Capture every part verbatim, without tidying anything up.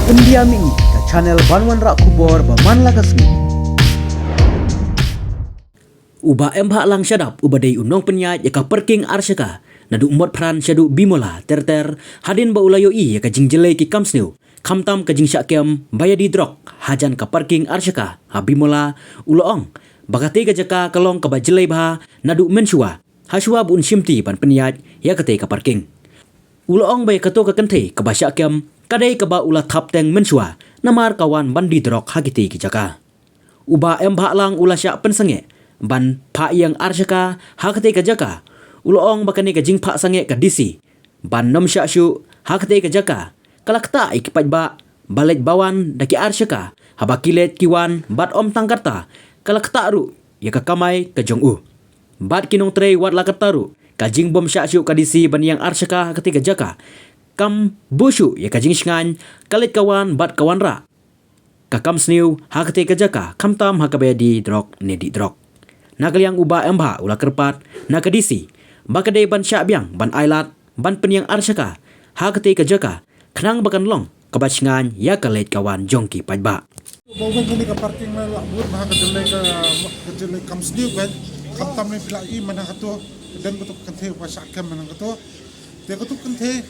Pyndiam ïa ngi ka channel ban wanrah khubor ba man la ka sngi. U Bah Embhah Lang Shadap uba dei u nongpynïaid ïa ka parking Arshaka naduh Motphran shaduh Bimula ter ter hadien ba u la ïohi ïa ka jingjyllei ki kam sniew khamtam ka jingshah kem ba ïadie drok hajan ka parking Arshaka ha Bimula, u la ong ba katei ka jaka ka long kaba jyllei bha naduh mynshuwa, hashwa ba un shimti ban pynïaid ïa katei ka parking. U la ong ba ïa kato ka kynthei kaba shah kem ka dei kaba u la thap teng mynshuwa namar ka wan ban die drok ha kitei ki jaka. U Bah Embhah Lang u la shah pynsangeh ban phah ïeng Arshaka ha katei ka jaka. U la ong ba kane ka jingphah sangeh ka D C ban nym shah shuh ha katei ka jaka ka la ktah ïa ki paidbah ba leit ba wan da ki Arshaka, haba ki leit ki wan bad ym tang katta ka la ktah ruh ïa ka kamai ka jong u. Bad ki nongtrei, wat la katta ruh ka jingbym shah shuh ka D C ban ïeng Arshaka ha katei ka jaka kam buh shuh ïa ka jingshngaiñ ka leit ka wan bad ka wanrah ka kam sniew ha katei ka jaka khamtam ha kaba ïadie drok ne die drok. Na ka liang u Bah Embhah u la kyrpad na ka D C ba ka dei ban shah biang ban ailad ban pynïeng Arshaka ha katei ka jaka khnang ba kan long kaba shngaiñ ïa ka leit ka wan jong ki paidbah. Ba weng kane ka parking la lah bud ba ha ka jyllei ka, ka jyllei kam sniew kan. Khamtam ne phi la i man ha kato, don kato ka kynthei ba shah kem man ha kato. Te kato ka kynthei,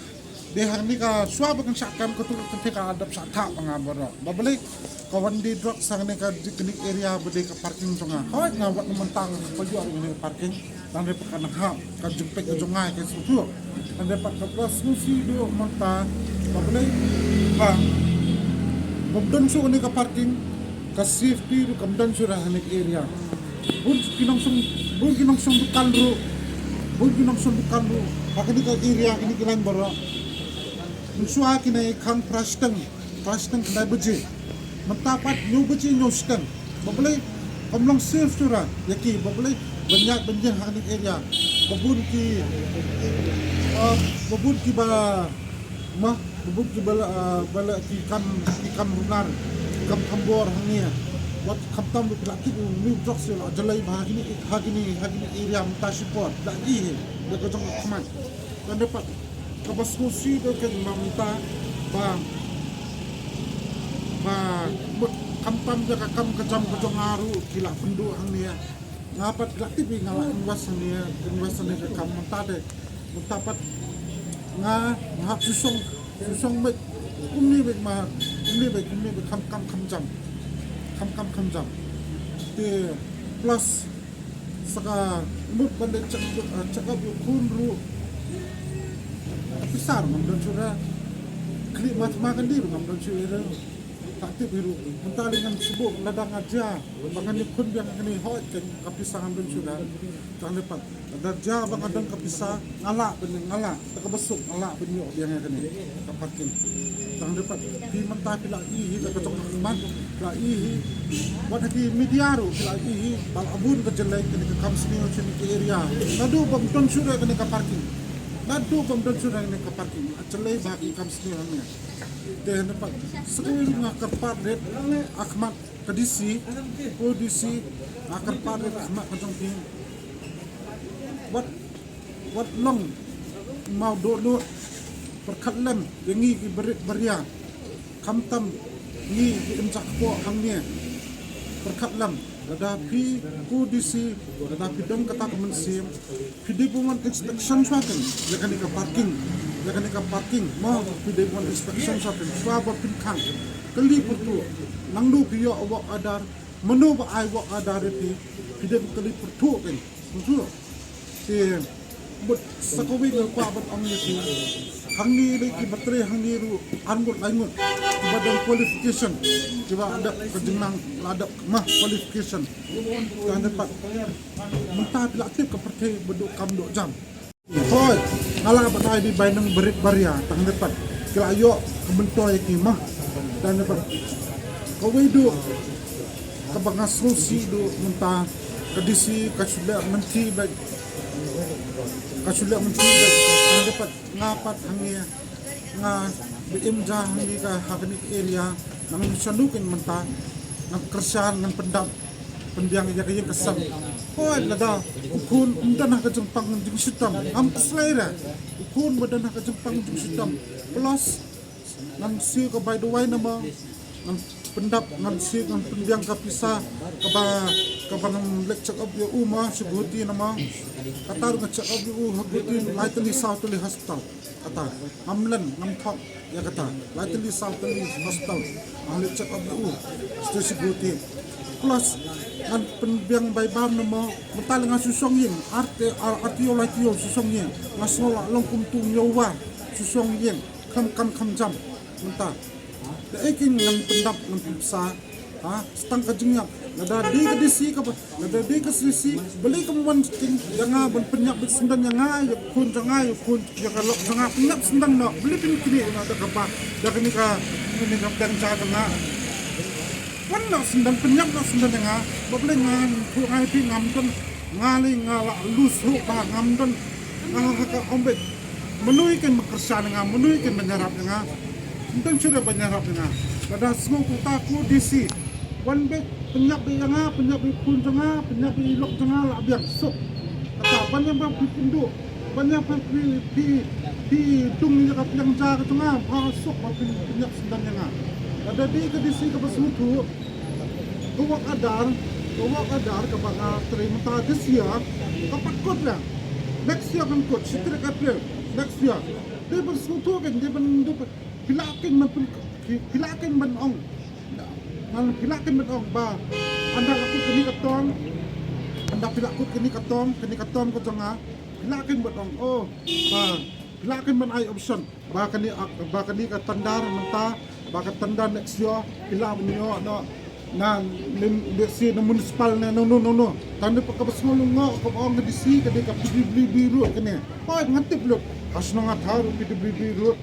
dei hangne ka shuwa ba kan shah kem, kato ka kynthei ka la dep shah thah ba nga baroh. Ba balei ka wan die drok sa kane ka jingknik area ba dei ka parking jong nga. Hooid, nga wat na mynta nga kynmaw ïa kane ka parking. Tang dei pat ka nang hap ka jingpeit ka jong nga ka sngewthuh. Tang dei pat ka ba sngewsih duh mynta ba balei ba bym don shuh kane ka parking, ka safety ruh kam don shuh ha kane ka area. Bun ki nongshong, bun ki nongshong dukan ruh, bun ki nongshong dukan ruh ha kane ka area, kine ki lain baroh. Mynshuwa kine khang prashteng, prashteng khyndai baje. Mynta pat hynñiew baje hynñiew shiteng. Ba balei kam long safe shuh ra ïa ki, ba balei ban ïaid ban ïeng ha kane ka area. Ba bun ki, ah, ba bun ki ba, ma, ba bun ki ba la, ah, ba la ki kam, ki kam runar, ki kam thombor hangne. Wat khamtam ruh ki la tip u new drug shuh la jyllei ba ha kine, ha kine, ha kine area mynta shipor. La i hi da ka jong ka khmat. Tang dei pat kaba sngewsih dei ka jingmynta ba, ba mut khamtam ïa ka kam ka jam ka jong nga ruh ki la pynduh hangne. Nga pat la tip ba nga la invest hangne, invest hangne ka kam mynta dei. Mynta pat nga, nga hap shu shong, shu shong beit kumne beit ma, kumne beit, kumne beit kham kam kham jam. Kham kam kham jam. Te plus sa ka mut ban leit check, ah, check up ïa u khun ruh. Ka pisa ruh ngam don shuh re. Khlieh ma thma kandi ruh ngam don shuh re. Ka tip hi ruh. Mynta lei ngan shu buh lada nga jia ba ngan ïakhun biang kane, hooid, ka pisa ngam don shuh re. Tang dei pat lada jia ba nga don ka pisa, nga lah ban, nga lah da kaba suk, nga lah ban ïoh biang ïa kane ka parking. Tang dei pat phi mynta phi la i hi da ka jong ka khmat, phi la i hi. Wat ha ki media ruh phi la i hi ba la bun ka jyllei kane ka kam sniew sha kane ka area. Naduh bym don shuh re kane ka parking. Naduh bym don shuh re kane ka parking. La jyllei bha ki kam sniew hangne. Te hynda pat sa kawei ruh nga kyrpad rit ha khmat ka D C, ko D C, nga kyrpad rit ha khmat ka jong phi. Wat, wat long maw dohnud, pyrkhat lem ïa ngi ki barit baria. Khamtam ngi ki im jakpoh hangne. Pyrkhat lem, lada phi ko D C, lada phi don kata ka mynsiem, phi dei ban wan inspection shuwa keiñ ïa kane ka parking, ïa kane ka parking, mo, phi dei ban wan inspection shuwa keiñ, shuwa ba phin khang. Kylli pyrthuh, nangno phi ïoh work order, mano ba ai work order ïa phi, phi dei ban kylli pyrthuh keiñ. Pyrthuh. Te mut sa kawei nga kwah ban ong ïa phi. Hangne lei kiba trei hangne ruh ar ngut lai ngut kiba don qualification, kiba dep ka jingnang, la dep ma qualification. Tang dei pat mynta phi la tip ka pyrthei ba duh kam duh jam. Hooid, nga lah ban ai dei bai nong barit baria, tang dei pat ki la ïoh ka myntoi ïa ki ma. Tang dei pat kawei duh kaba nga sngewsih duh mynta ka D C ka shu leh mynthi beit, ka shu leh mynthi beit. Tang dei pat nga pat hangne, nga ba im ja hangne ka ha kane ka area, nang shano keiñ mynta ngan kyrshan, ngan pyndap pynbiang ïa ka ïing ka sem. Hooid, lada u khun um don ha ka jingpang jingshitom, ngam khuslai re. U khun ba don ha ka jingpang jingshitom, plus Ngan siew ka bai dawai namar ngan pyndap, ngan siew, ngan pynbiang ka pisa kaba, kaba ngan leit check up ïa u ma sha Guwahati namar kata ruh nga check up ïa u ha Guwahati, lai tylli saw tylli hospital. Kata ngam len, ngam thok ïa kata, lai tylli saw tylli hospital ngan leit check up ïa u sha Guwahati. Plus ngan pynbiang bai bam namar mynta lei nga shu shong ïing, ar te, ar, ar taïew lai taïew shu shong ïing, nga sngew la long kum tu ñiew wa shu shong ïing, kham kan kham jam. Mynta da ei kein ngan pyndap, ngan pynpisa, ha, sa tang ka jingïap. Lada dei ka D C kaba, lada dei ka C C, balei kam wan ïa nga ban pynïap beit syndon ïa nga, ïa ka khun jong nga, ïa ka khun, ïa ka lok jong nga, pynïap syndon noh. Balei phin knieh noh da kaba, da kane ka, kane ka pliang ja jong nga. Wan noh syndon, pynïap noh syndon ïa nga. Ba balei nga, nga, nga, nga, nga lei nga la lose hope ba ngam don, nga ha ka ong beit. Mano ïa kein ban kyrshan ïa nga, mano ïa kein ban ïarap ïa nga. Ym don shuh ruh ban ïarap ïa nga. Lada sngew kumta ko D C, wan beit, pynïap beit ïa nga, pynïap beit khun jong nga, pynïap beit lok jong nga, la biang suk. Kata ban ïa ba phi pynduh, ban ïa ba phi, phi, phi dung ïa ka pliang ja ka jong nga, ba suk ba phi pynïap syndon ïa nga. Lada dei ka D C kaba sngewthuh, ka work order, ka work order kaba nga trei mynta this year, ka pat kut la. Next year kan kut, shi tarik April next year. Dei ban sngewthuh kan, dei ban, dei ban, phi lah kein ban pyn-, phi, phi lah kein ban ong. Ngan phi lah kein ban ong ba ynda la kut kane ka term, ynda phi lah kut kane ka term, kane ka term ka jong nga, phi lah kein ban ong, oh, ba phi lah kein ban ai option. Ba kane, ah, ba kane ka tender mynta, ba ka tender next year, phi lah ban ïoh noh na, na, na, si na municipal ne, no, no, no, no. Tang dei pat kaba sngew lyngngoh, kaba ong ka D C, ka dei ka P W D road kane. Hooid, nga tip lut. Ha shnong nga thaw ruh P W D road.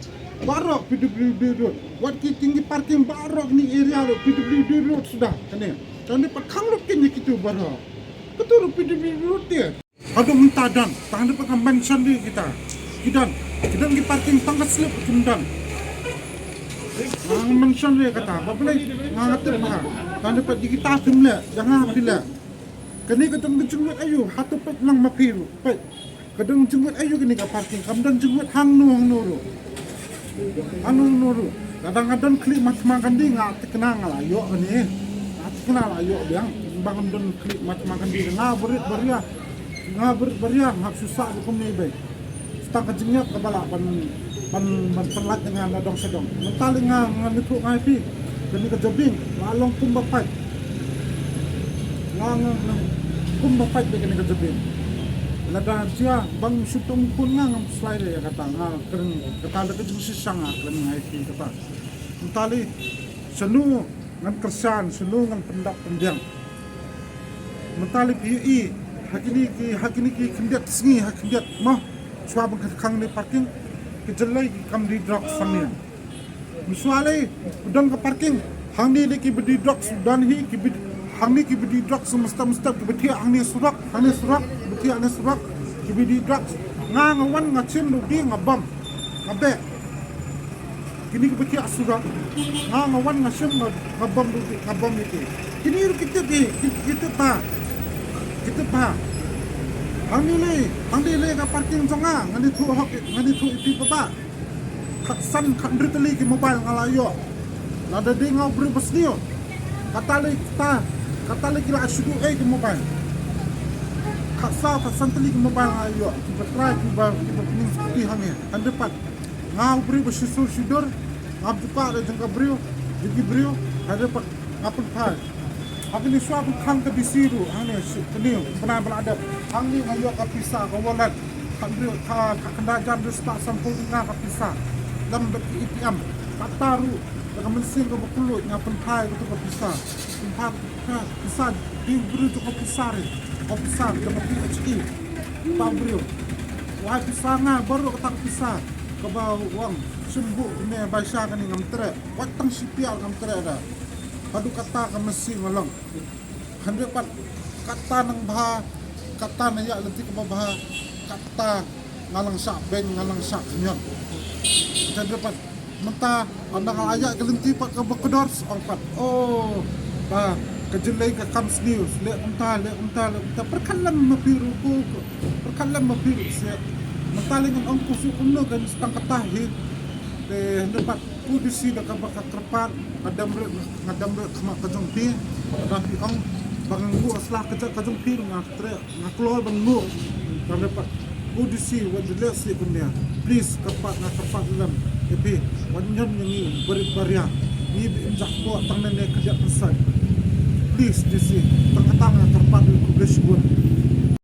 Baroh P W D road. Wat ki tieng ki parking baroh kine area ruh P W D road suda kane. Tang dei pat khang lut kine kitu baroh. Katu ruh P W D road te. Haduh mynta don, tang dei pat ka mention dei kita. Ki don, ki don ki parking tang ka slip kim don. Nga mention dei kata, ba balei nga tip ba. Tang dei pat dei kita kim leh, jong nga phi leh. Kane ka don ka jingwit aïu, hato peit lang ma phi ruh, peit. Ka don jingwit aïu kane ka parking, kam don jingwit hangno hangno ruh. Hangno hangno ruh. Lada nga don khlieh Mahatma Gandhi nga thikna nga la ïoh kane. Nga thikna la ïoh biang. Ba ngam don khlieh Mahatma Gandhi nga barit baria. Nga barit baria nga hap shu sah kumne beit. Sa tang ka jingïap kaba lah ban, ban, ban pynlait ïa nga na dong sha dong. Mynta lei nga, ngan ïathuh nga ïa phi. Kane ka jabieng la long kumba pait. La nga, nga kumba pait beit kane ka jabieng. Lada jia ba ngam shu tum khun nga, ngam slai de ïa kata, nga kren kata da ka jingshisha nga kren nga ïa phi kata. Mynta lei shano ngan kyrshan, shano ngan pyndap pynbiang. Mynta lei phi ïohi ha kine ki, ha kine ki khyndiat sngi, ha khyndiat mo, shuwa ban khang ne parking, ki jyllei ki kam die drugs hangne. Mynshuwa lei don ka parking, hangne lei kiba die drugs don hi, kiba, hangne kiba die drugs mynstep mynstep, kiba thiah hangne surok, hangne surok, kiba thiah hangne surok, kiba die drugs. Nga, nga wan nga shim ruh die nga bam, nga beh. Kine kiba thiah surok, nga, nga wan nga shim nga, nga bam ruh die, nga bam ïa ki. Kine ruh ki tip hi, ki, ki tip bha. Ki tip bha. Hangne lei, hangne lei ka parking jong nga, ngan ïathuh hok, ngan ïathuh ïa phi ba ba. Khatsan khathynriew tylli ki mobile nga la ïoh. Lada dei nga u briew ba sniew, kata lei kata, kata lei ki la shu duh ei ki mobile. Khatsaw khatsan tylli ki mobile nga la ïoh. Kiba trai, kiba, kiba pynïeng scooty hangne. Hynrei pat nga u briew ba shisur shidur, ngam ju kwah da jong ka briew, jong ki briew. Hynrei pat nga pynphai. Ha kane shuwa ban khang ka D C ruh, hangne shi, kane u bnai ba la dep, hangne nga ïoh ka pisa, ka wallet. Khathynriew, kha, khatkhyndai jan hynriew spah sanphew nga ka pisa. Lem bad ka A T M. Kata ruh da ka mynsiem kaba kylluid nga pynphai katu ka pisa. Pynphai ka pisa, dei u briew jong ka pisa re. Ka pisa jong ka P H E. Kata u briew u ai pisa nga baroh kata ka pisa kaba u ong shim buh kane, bai sha kane, ngam treh. Wat tang shi piar ngam treh da. Haduh katta ka mynsiem nga long. Hynrei pat katta nang bha, katta na ïaid lynti kaba bha, katta nga nang shah beiñ, nga nang shah khñiot. Hynrei pat mynta ynda nga la ïaid ka lynti pat kaba kordor, sa ong pat, oh, ba ka jyllei ka kam sniew, leh kumta, leh kumta, leh kumta. Pyrkhat lem ma phi ruh ko, ko, pyrkhat lem ma phi ruh seh. Mynta lei ngan ong ko shu kumno, kan sa tang katta hi. Eh, dapat ku D C da kaba ka kyrpad, nga dam re, nga dam re khmat ka jong phi, da phi ong ba nga nguh sla ka jaka jong phi, nga tre, nga kloi ban nguh. Ka dapat ku D C wat jylliew sih kumne. Please kyrpad, nga kyrpad lem ïa phi, wat ñion ïa ngi barit baria. Ngi ba im jah bok tang ne ne ka jaka kan sai. Please D C, tang kata nga kyrpad ïa ku, khublei shibun.